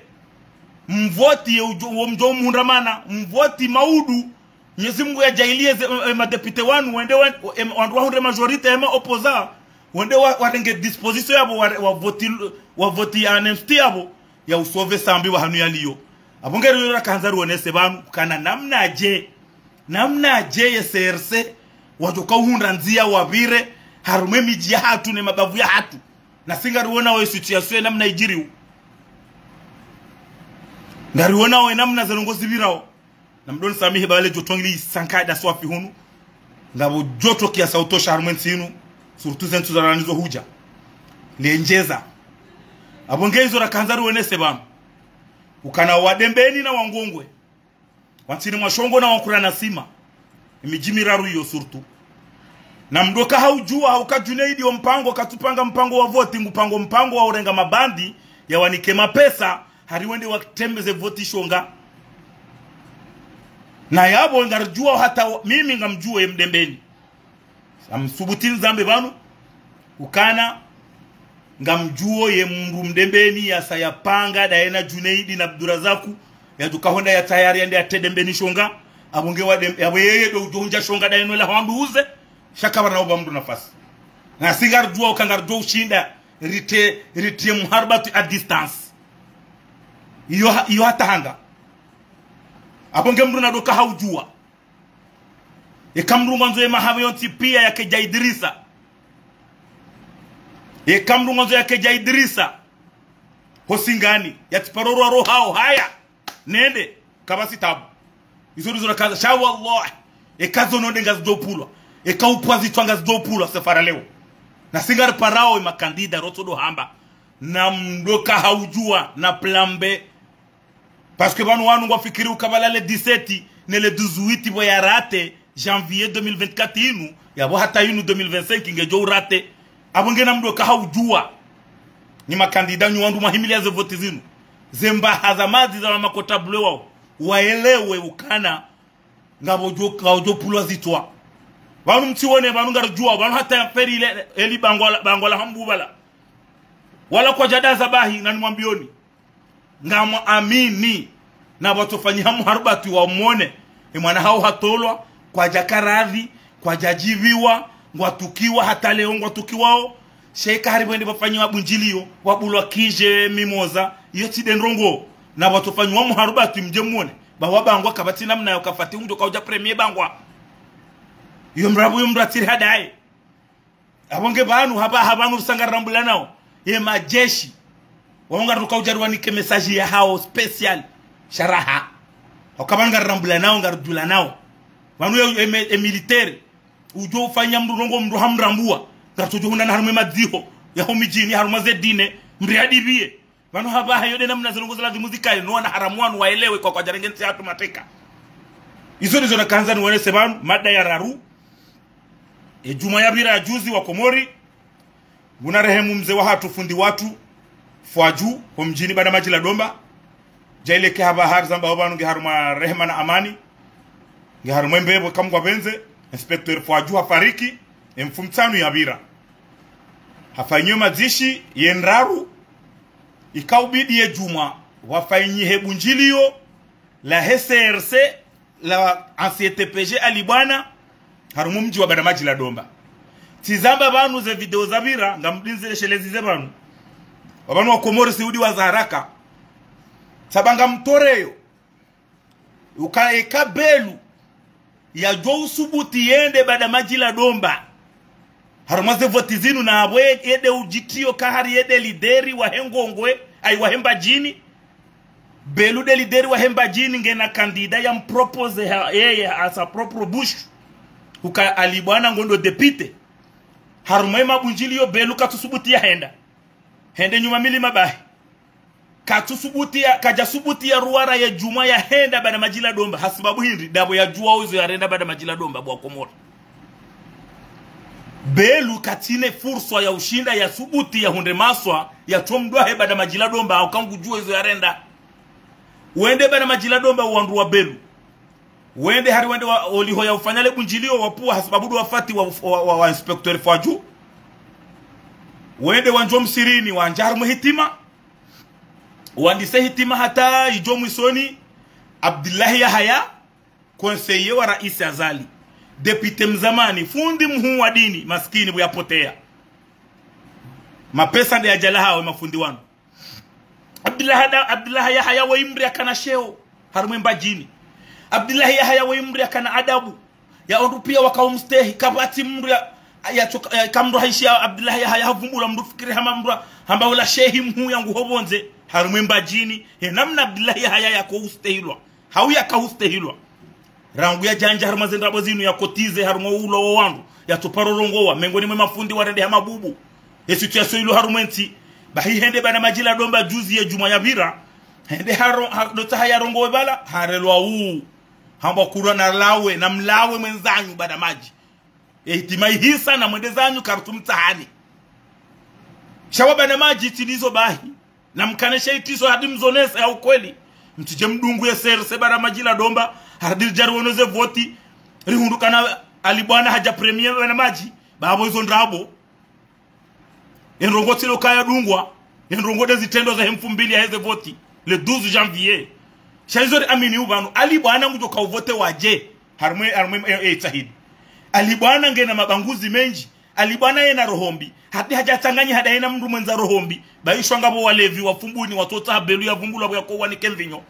Mvoti ye udjo, wo mdjo mhundra mana, mvoti maudu. Mwenyezi Mungu yadjaaliye ze, e, madéputé wanu, wende wa-, e, wandru wahundre majorité, ema opposant. Wende wa, warenge disposition yapvo, wa, wavoti, wavoti amnistie yapvo. Ya usauve Sambi wa hanu yaliyo. Apvo nge rilo rakandza riwonese pvanu, kana namnadje, namnadje ye C R C, wadjoka uhundra ndziya wapvire, harumwa emidji ya hatru ne mabavu ya hatru. Nasi ngariwonao ye situation ye namna idjiriyo. Ngariwonao ye namna ze ndrongoo zipvirao. Na mdoni samihi pvale djoto ngili sanka da swafi hunu. Ngapvo djoto kiasi ya utosha harumwa entsi inu. Surtout ze ntsu za rani zo hudja. Lendjeza. Apvo nge izo rakandza riwonese pvanu. Ukana wa Dembeni na wa Ngongwe. Wa ntsini mwa Shongo na wa Nkuranasima. Emidji miraru iyo surtout. Na mdru ka haudjuwa, hauka Junaidi wo mpango, katsupanga mpango wa voti, ngupanga mpango wa urenga mabandi, ya wanike mapesa, hari wende watembeze voti Shonga. Na yapvo ngaridjuwa hata wa-, mimi ngamdjuwo ye Mdembeni. Ngamsubuti nizambe pvanu, ukana, ngamdjuwo ye mdru Mdembeni yasa yapanga, daye na Junaidi na Abdurazaku, yadjuka honda ya tayari yende yatre Dembeni Shonga, apvo nge wa Dem-, yapvo yeye ndo udjo hundja Shonga daye no la hwandu uze, sha kapvana upva mdru nafasi. Nasi ngaridjuwa uka ngaridjo ushinda, ritre, ritre muharibatu à distance. Iyo ha-, iyo hata hanga. Apvo nge mdru nado ka haudjuwa. Eka mdru ngwandzo ye mahame yontsi piya yake dja Idrisa. Eka mdru ngwandzo yake dja Idrisa. Ho Singani, yatsiparorwa rohao haya. Nende, kapvatsi tabu. Izo ndizo rakandza, sha wallahi. Eka zo nonde ngazidjo pulwa. Eka upvwa zitswa ngazidjo pulwa, sefara leo. Nasi ngariparao ye makandida, rotso ndo hamba. Na mdru ka haudjuwa, na plan B. Parce que pvanu wanu ngwafikiri uka pvala le dix-sept ne le dix-huit pvo ya rate janvier deux mille vingt-quatre inu, yapvo hata inu deux mille vingt-cinq ngedjo urate. Apvo ngena mdru ka haudjuwa. Nyi makandida nyi wandru mwahimiliya ze voti zinu. Ze mbaha za madzi za mama comptable wao. Waelewe ukana. Ngapvo djo, ngapvo djo pulwa zitswa. Pvanu mtsiwone, pvanu ngaridjuwa, pvanu hata ya feri ile, eli bangwa la, bangwa la hambu pvala. Wala kwadjadaza bahi, na nimwambiyoni. Ngamwamini, na pvatsofanyiha muharibati wamwone, e mwana hawo hatolwa, kwadjaka radhi, kwadjadjipviwa, ngwatukiwa, hata leo ngwatukiwao, sha eka hari pvwende pvafanyiwa bundjiliyo, wabulwa kidje mimoza, iyo tsi nde ndrongoo, na pvatsofanyiwa muharibati mdje mwone, ba wabangwa kapvatsi namna yo kafati undjo kaudja premier bangwa. Iyo mrabu, iyo mratsiri hadaye. Apvo nge pvanu, hapva, hapvanu risa ngarirambulanao. Ye madjeshi. Wao ngaritsoka udja riwanike message yahawo spécial. Sha raha. Hauka pvanu ngarirambulanao, ngaridjulanao. Pvanu ye, ye, ye militaire. Udjo ufanya mdru ndrongoo mdru hamrambuwa. Ngaritsodjo hundana harumwa ye madziho. Yaho midjini, harumwa ze dîner. Mdru yadipviye. Pvanu hapvaha yo nde namna zilongo zila zimu zikaya, no wana haramu wanu waelewe kwa kwadjarenge ntsi yahatru mateka. Izo ndizo nakandza niwonese pvanu, mada ya raru. E djumwa yapvira ya juzi wa Komori, nguna rehemu mze wahatru fundi watru, Fwaju, ho mdjini Badamadji la Domba. Djaileke hapvaha rizambao pvanu nge harumwa rehema na amani. Nge harumwa mbepvo kamgwa pvendze, inspecteur Fwaju hafariki, e mfumotsanu yapvira. Hafanyiwa madzishi, ye ndraru, ikaubidi ye djumwa, wafanyihe bundjiliyo, lahe C R C, la ancien T P G Ali Bwana, harumwa mdji wa Badamadji la Domba. Tsizamba pvanu ze video zapvira, ngamdinze shelezi ze pvanu. Wapvanu wa Komori siudi wa za haraka. Saba ngamtoreyo. Uka eka Belu, yadjo usubuti yende Badamadji la Domba. Harumwa ze voti zinu na apvo ye nde udjitriyo ka hari ye nde lideri wahe Ngongwe, ayi wahe Mbadjini. Belu nde lideri wahe Mbadjini ngena candidat ya mpropose ha, yeye ha sa propre bouche. Uka Ali Bwana ngondo député. Harumwa ye mabundjiliyo Belu katsusubuti yahenda. Hende nyuma milima bahi. Katsusubuti ya, kadjasubuti ya ruwara ye djumwa yahenda Badamadji la Domba, hasibabu hindri, ndapvo yadjuwa uzo yarenda Badamadji la Domba, bo wa Komori. Belu katsina furswa ya ushinda yasubuti yahundre maswa, yatso mdrwahe Badamadji la Domba, hauka ngudjuwa izo yarenda. Wende Badamadji la Domba wandru wa Belu. Wende hari wende wa, oliho ya ufanya le bundjiliyo wapvuwa hasibabu ndo wafati wa, wa, wa, wa inspecteur Fwaju. Wende wandjo msirini wandja harumwa hitima. Wandise hitima hata idjo mwisoni Abdillahi Yahaya, conseiller wa Raisi Azali. Député mzamani, fundi mhuu wa dini, maskini pvo yapoteya. Mapesa nde yadjalahawo mafundi wanu. Abdillahi Ada-, Abdillahi Yahaya we mdru yakana sheo, harumwa Mbadjini. Abdillahi Yahaya we mdru yakana adabu. Ya wandru piya wakaumstehi, kapvatsi mdru ya, ya tsoka, ya kamdru haishiya Abdillahi Yahaya havumbula mdru fikiri hama mdru, hamba ula shehi mhuu yangu ho pvondze, harumwa Mbadjini. He namna Abdillahi Yahaya yako ustehilwa. Hau yaka ustehilwa. Rangu yadjandja harumwa ze ndrabo zinu yakotize harumwa ulo wa wandru, yatsoparo rongowa, mengoni mwe mafundi warende hama bubu. Ye situation ilo harumwa entsi, bahi hende Badamadji la Domba juzi ye djumwa yapvira, hende haro, ha, ndo tsaha yarongowe pvala, harelwa uu. Hamba kurwa na lawe, na mlawe mwendzanyu Badamadji. Ye hitima ihisa na mwende zanyu kartsumtsahani. Sha wa Badamadji tsi ndizo bahi. Na mkane she itriso hadi mzonese ya ukweli. Mtsidje mdungu ye C R C Badamadji la Domba, hadi ridja riwono ze voti, rihundru kana Ali Bwana hadja premier Badamadji, bapvo izo ndrabo. Ye ndrongo tsi lo kaya dungwa, ye ndrongo nde zitrendwa zahe mfumbili yaheze voti, le douze janvier. Sha izo riamini upvanu, Ali Bwana ngudjo kauvote wadje, harumwa, harumwa, e, e, itsahidi. Ali Bwana ngena mabanguzi mendji, Ali Bwana yena roho mbi. Hadi hadja tsanganyi hada yena mdru mwendza roho mbi. Baishwa ngapvo walevi wa Fumbuni, watsotsaha Belu yavumbulwa pvo yako wanike mvinyo.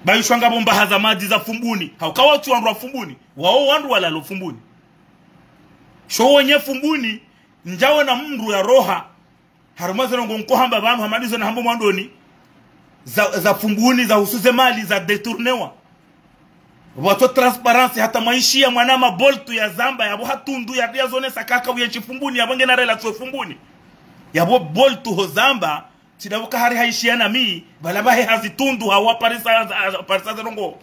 Baishwa ngapvo mbaha za madji za Fumbuni. Hauka watsi wandru wa Fumbuni. Wao wandru walalo Fumbuni. Sho wonye Fumbuni, ndjawo na mdru ya roha. Harumwa ze ndrongo nkohamba pvanu, hama ndizo nahamba mwandoni. Za, za Fumbuni, za husu ze mali, za détournewa. Watso transparence hata mwaishiya mwana ma Bolt yazamba, yapvo hatundu ya, yazonesa kaka uye ntsi Fumbuni, yapvo ngena relation Fumbuni. Yapvo Bolt hozamba, tsi ndapvo ka hari haishiya nami, pvala pvahe hazitundu, hawa parisa, parisa ze ndrongo.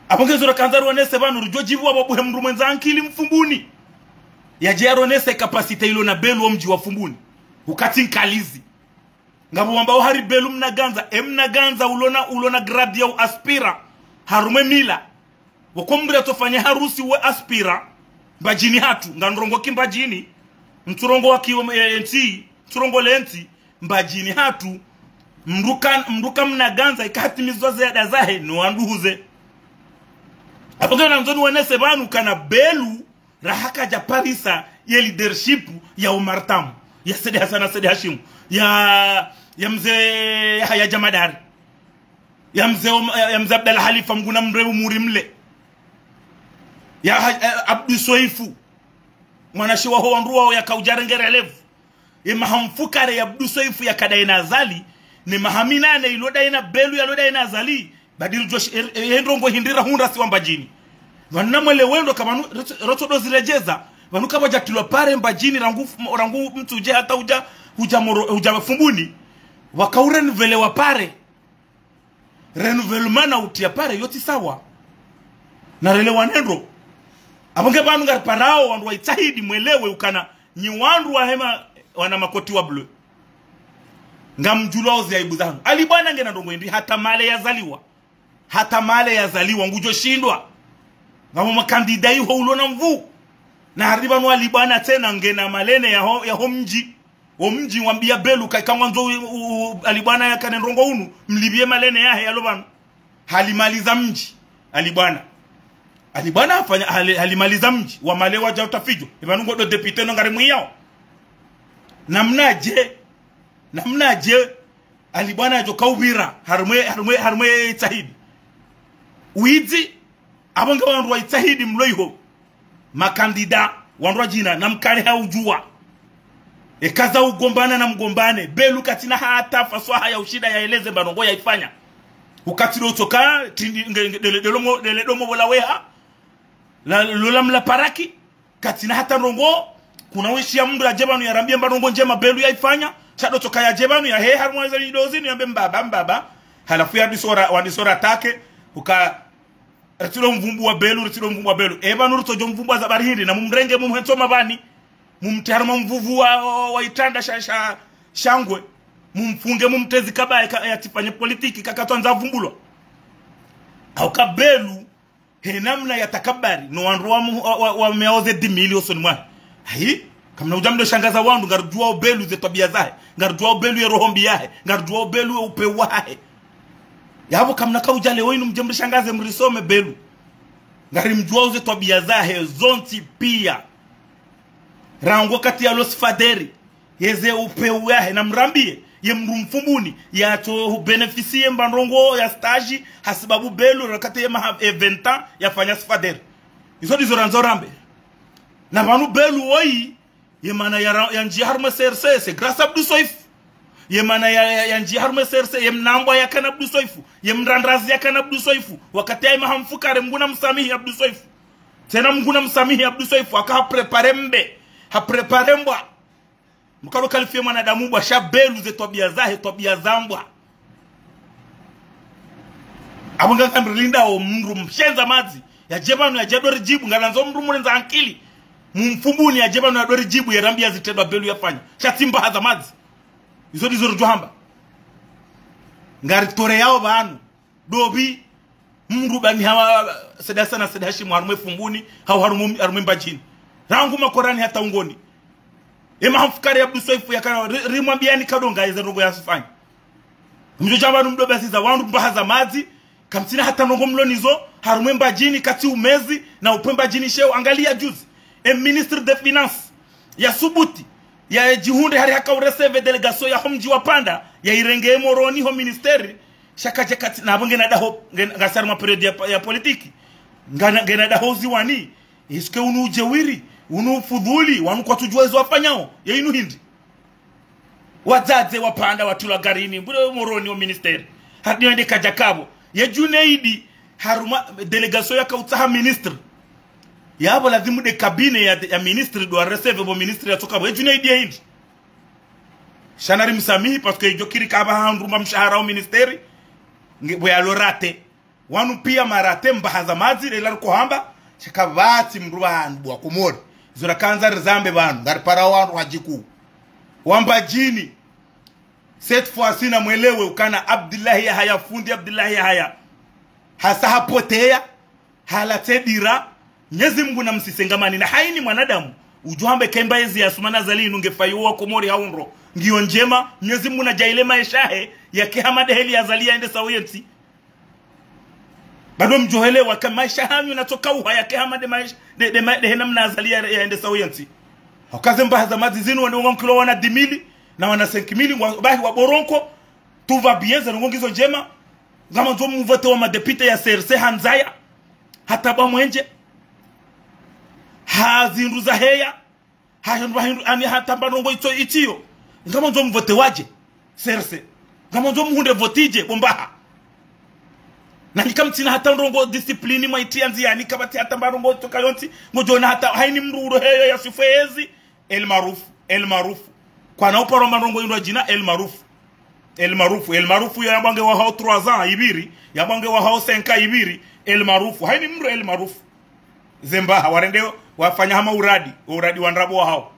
Apvo ngezo rakandza riwonese pvanu, rudjo djibu wapvo buhe mdru mwendza ankili Mfumbuni. Yadje yaronese capacité ilo na Belu wo mdji wa Fumbuni. Ukatsi nkalizi. Ngapvo wambao hari Belu mna gandza, e mna gandza ulona, ulona grade ya u aspirant, harumwa e mila. Woko mdru yatsofanya harusi we aspirant, Mbadjini hatru, ngamrongowo ki Mbadjini, mtsurongowa ki, e, entsi, mtsurongowa le ntsi, Mbadjini hatru, mdru ka, mdru ka mna gandza, ika hatimizwa ze ada zahe, no wanduhuze. Apvo nge nandzo niwonese pvanu kana Belu, raha kadja parisa ye leadership ya Omar Tam, ya Said Hassan Said Hashim, ya, ya mze Yahaya Jamadari, ya mze Om-, ya, ya mze Abdallah Halifa, mnguna mrewu muri mle. Ya ha-, eh, Abdou Soefo, mwanashe waho wandru wao yaka udja renge relève. Ye maha mfukare ya Abdou Soefo yakadaye na Azali, ne maha minane ilo daye na Belu yalo daye na Azali, badi ridjo shi-, e, e, e ndrongo hindri rahundra si wa Mbadjini. Pvanu namwelewe ndo ka pvanu, ratso, ratso ndo ziredjeza. Pvanu kapvadja tilwa pare Mbadjini rangu, rangu mtsu udje hata udja, udja moro, udja Fumbuni. Waka u renouveler wa pare. Renouvellement na utriya pare yotsi sawa. Na relewane ndro. Apvo nge pvanu ngariparao wandru wa itsahidi mwelewe ukana nyi wandru wa hema wana makoti wa bleu. Ngamdjulwao ze aibu zanu. Ali Bwana ngena ndrongo hindri hata male yazaliwa. Hata male yazaliwa ngudjo shindwa. Ngamo makandida iho ulo na nvuu. Na hari pvanu Ali Bwana tsena ngena malene yaho, yaho mdji. Wo mdji wambiya Belu ka, ka ngwandzo u, u, u, Ali Bwana yakane ndrongo unu, mlipviye malene yahe yalo pvanu. Halimaliza mdji, Ali Bwana. Ali Bwana hafanya, hali, halimaliza mdji, wa male wadja utafidjo. Ipvanu ngo ndo député no ngari mwiyao. Namnadje, namnadje, Ali Bwana yadjo kaupvira, harumwe, harumwe, harumwe itsahidi. Widzi, apvo nge wandru wa itsahidi mlo iho. Makandida, wandru wa djina, na mkale ha udjuwa. Eka za ugombana na mgombane, Belu katsina hata faswaha ya ushinda yaeleze mba ndrongo yaifanya. Ukatsi ndo tsoka, tindi, nge, nge, dele, dele mo, dele domo pvola weha. La, lola mla paraki. Katsina hata ndrongo, kuna wishiya mndru yadje pvanu yarambiye mba ndrongo ndjema Belu yaifanya, sha ndo tsoka yadje pvanu yahe harumwa eza nyidozi, niyambe mbaba, mbaba. Halafu yandisora, wandisora take, uka, ritsi ndo mvumbuwa Belu, ritsi ndo mvumbuwa Belu. E pvanu ritsodjo mvumbuwa za bari hindri, na mumrenge mumhentso mapvani, mumtriye harumwa mvuvu wa, wa, wa itranda sha, sha, shangwe, mumfunge mumtriye zikaba ya, ya tsifanye politiki, kakatswandza vumbulwa. Hauka Belu, he namna ya takabari, no wandru wa mu-, wa, wa, wa meoze dix mille osoni mwahe. Hayi, kamna udja mdo shangaza wandru, ngarudjuwao Belu ze twabiya zahe, ngarudjuwao Belu ye roho mbi yahe, ngarudjuwao Belu ye upvewu wahe. Yapvo kamna kaudja leo inu mdje mrishangaze mrisome Belu. Ngarimdjuwao ze twabiya zahe, zontsi piya. Rangu wakati yalo sifaderi. Yeze upvewu yahe na mrambiye, ye mndru Mfumbuni, yatso bénéficier mba ndrongo ya stage, hasibabu Belu, rakati ye maha, e vingt ans, yafanya sifaderi. Izo ndizo randzo rambe. Na pvanu Belu woyi, ye mana ya ra-, yandjiya harumwe C R C, c'est grâce à Abdou Soefo. Ye mana ya, ya, yandjiya harumwe C R C, ye mnambwa yakana Abdou Soefo, ye mrandrazi yakana Abdou Soefo, wakati ya maha mfukare Mngu na msamihi Abdou Soefo. Tsena Mngu na msamihi Abdou Soefo, aka ha préparer mbe, ha préparer mbwa. Mkalo qualifier mwanadamu mbwa, sha Belu ze twabiya zahe, twabiya za mbwa. Apvo nga kamrilindao mndru mshendza madzi, yadje pvanu yadje ndo ridjibu, ngalandzo mndru mrendza ankili. Mumfumbuni yadje pvanu yando ridjibu, yerambiya zitrendwa Belu yafanya. Sha tsi mbaha za madzi. Izo ndizo rudjo hamba. Ngaritoreyao pvanu. Ndopvi, mndru bani hawa, Said Hassan na Said Hashim, harumwe Fumbuni, hau harumwe, harumwe Mbadjini. Rangu Makorani hata Ungoni. Ye maha mfukare ya Abdou Soefo yakana, ri-, rimwambiyani kadonga yeze ndrongo yasifanya. Mdjo djamba nu mdo basiza wandru mbaha za madzi, kamtsina hata ndrongo mlo nizo, harumwe Mbadjini, katsi umezi, na upve Mbadjini sheo, angaliya juzi. E ministre des finances, ya subuti, ya djihundre hari haka u recevoir délégation yaho mdji wa Panda, ya irenge Moroni ho ministère, sha kadja katsi, na apvo ngena daho, ngen-, ngasi harumwa période ya, ya politique. Ngana, ngena daho uziwani, est-ce que unu udjewiri, unu ufudhuli, wanu kwatsudjuwa izo wafanyao, ye inu hindri. Wadzadze wa Panda watrilwa garini, mbure Moroni wo ministère. Hari ndiyo yende kadja kapvo. Ye Djunaidi, harumwa délégation yaka utsaha ministre. Yapvo lazimu nde cabinet ya, ya ministre ndo wa recevoir pvo ministre yatsoka pvo. Ye Djunaidi ye hindri. Sha nari msamihi, parce que idjo kiri kapva handru mba mshahara wo ministère, nge, pvo yalo raté. Wanu piya ma raté mbaha za madzi, lela riko hamba, sha kapvatsi mndru pvanu bo wa Komori. Izo rakandza rizambe pvanu, ngaripara wandru hadjiku. Wa Mbadjini. Cette fois-ci na mwelewe ukana Abdillahi Yahaya, fundi Abdillahi Yahaya. Hasa hapoteya, halatse dira, Mnyezi Mngu na msise ngamani na hayina mwanadamu. Udjo hamba eka mba yezi ya Assoumani Azali inu nge fayi wo wa Komori hau ndro. Ngiyo ndjema, Mnyezi Mngu na djaanlie maesha yahe, yake hama nde heli ya Azali yende sawa yentsi. Bado mdjo helewa ka maesha hanyu natsoka uha yake hama nde maesha, nde, nde ma-, nde hena mna Azali ya, yende sawa yentsi. Hauka ze mbaha za madzi zinu wende wanga mkilo wana dix mille, na wana cinq mille, wa, bahi wa boronko, tout va bien, ze ndrongo ngizo ndjema, ngamandzo mvote wa madéputé ya C R C ha ndzaya, hata ba mwenje, ha zindru za heya, ha hindru, ha hindru, ani hata mba ndrongo itso, itsiyo. Ngamandzo mvote wadje, C R C. Ngamandzo muhundre voti dje, bo mbaha. Na nyi kamtsina hata ndrongo discipline mwa itriya ndziyani, kapvatsi hata mba ndrongo itsoka yontsi, ngodjo ona hata, hayina mndru ulo heyo ya swifu ezi, El Maarouf, El Maarouf. Kwana uparo mba ndrongo indwa djina, El Maarouf. El Maarufu, El Maarufu yo yambwa nge wahao trois ans ibiri, yambwa nge wahao cinq ans ibiri, El Maarufu. Haini mdru El Maarufu. Ze mbaha, warende wafanya hama uradi, uradi wa ndrabo wahao.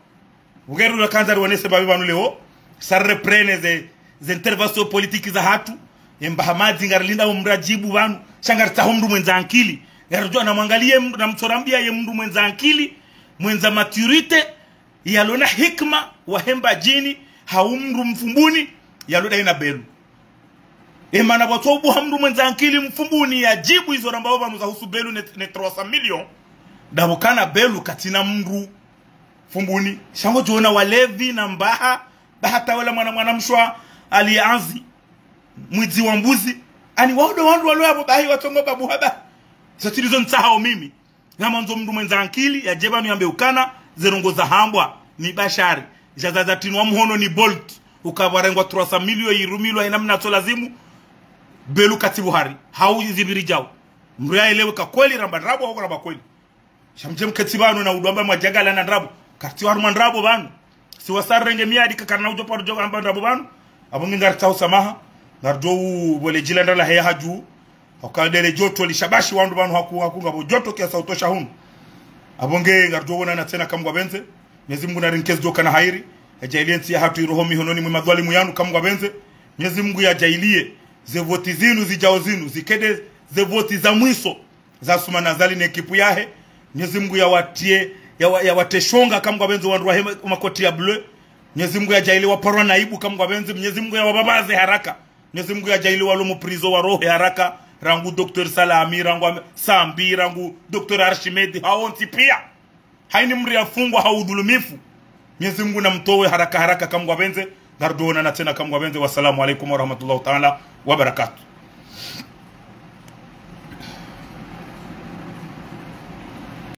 Ugeru na kandza riwonese mbapvi pvanu leo, sa reprene ze, ze intervention politique zahatru, ye mbaha madzi ngarilinda umdru adjibu pvanu, sha ngaritsaho mdru mwendza ankili, ngaridjuwa na mwangaliye mdru, na mtsorambia ye mdru mwendza ankili, mwendza maturité, yalona hikima, wahe Mbadjini, hau mdru Mfumbuni, yalo dayi na Belu. Emana pvwatso ubuha mdru mwendza ankili Mfumbuni yadjibu izo rambao pvanu zahusu Belu ne, ne trois cents millions. Ndapvo kana Belu katsina mdru Fumbuni. Sha ngodjo ona walevi na mbaha, baha tawala mwana mwana mshwa alianzi, mwidzi wa mbuzi. Ani wao ndo wandru walo yapvo bahi watsongo babuha ba. Izo tsi ndizo ntsahao mimi. Ngamandzo mdru mwendza ankili yadje pvanu yambe ukana, ze ndrongoo zahambwa ni Bashari, djaza zatinwa mhono ni Bolt, ukapvwa rengwa trois cents millions irumilwa ina mna tso lazimu, Belu katsi pvuhari, hau zipviri djau. Mdru yaelewe ka kweli ramba ndrabo, hau ramba kweli. Sha mdje mketsi pvanu na udjwamba mwadjagala na ndrabo. Kartsi warumwa ndrabo pvanu. Si wasa renge miadi kakana udjo paro djo hamba ndrabo pvanu. Apvo nge ngaritsaho samaha. Ngaridjo u pvole djila ndala heya hadju. Hauka ndele djoto lishabashi wandru pvanu haku, haku ngapvo djoto kiasi utosha hunu. Apvo nge ngaridjo wonana tsena kamgwa pvendze. Mnyezi Mungu narinkezi djoka na hairi. Yadjaaliye ntsi yahatru iroho mihononi mwe madhwalimu yanu kamgwa pvendze. Mnyezi Mungu yadjaaliye ze voti zinu zidjao zinu zikende ze voti za mwiso za Assoumani Azali ne ekipu yahe. Mnyezi Mungu yawatiye, yawa-, yawate shonga kamgwa pvendze wandru wahe ma-, makoti ya bleu. Mnyezi Mungu yadjaaliye waparwa na aibu kamgwa pvendze. Mnyezi Mungu yawapvapvaze haraka. Mnyezi Mungu yadjaaliye walo mu prison warohe haraka. Rangu Docteur Salami, rangu Am-, Sambi, rangu Docteur Archimède, hao wontsi pia. Haini mdru yafungwa ha udhulumifu, Mnyezi Mungu namtowe haraka haraka kamgwa pvendze. Ngaridjo wonana tsena kamgwa pvendze. Wassalamu alaikum warahmatullahi taala wabarakatuh.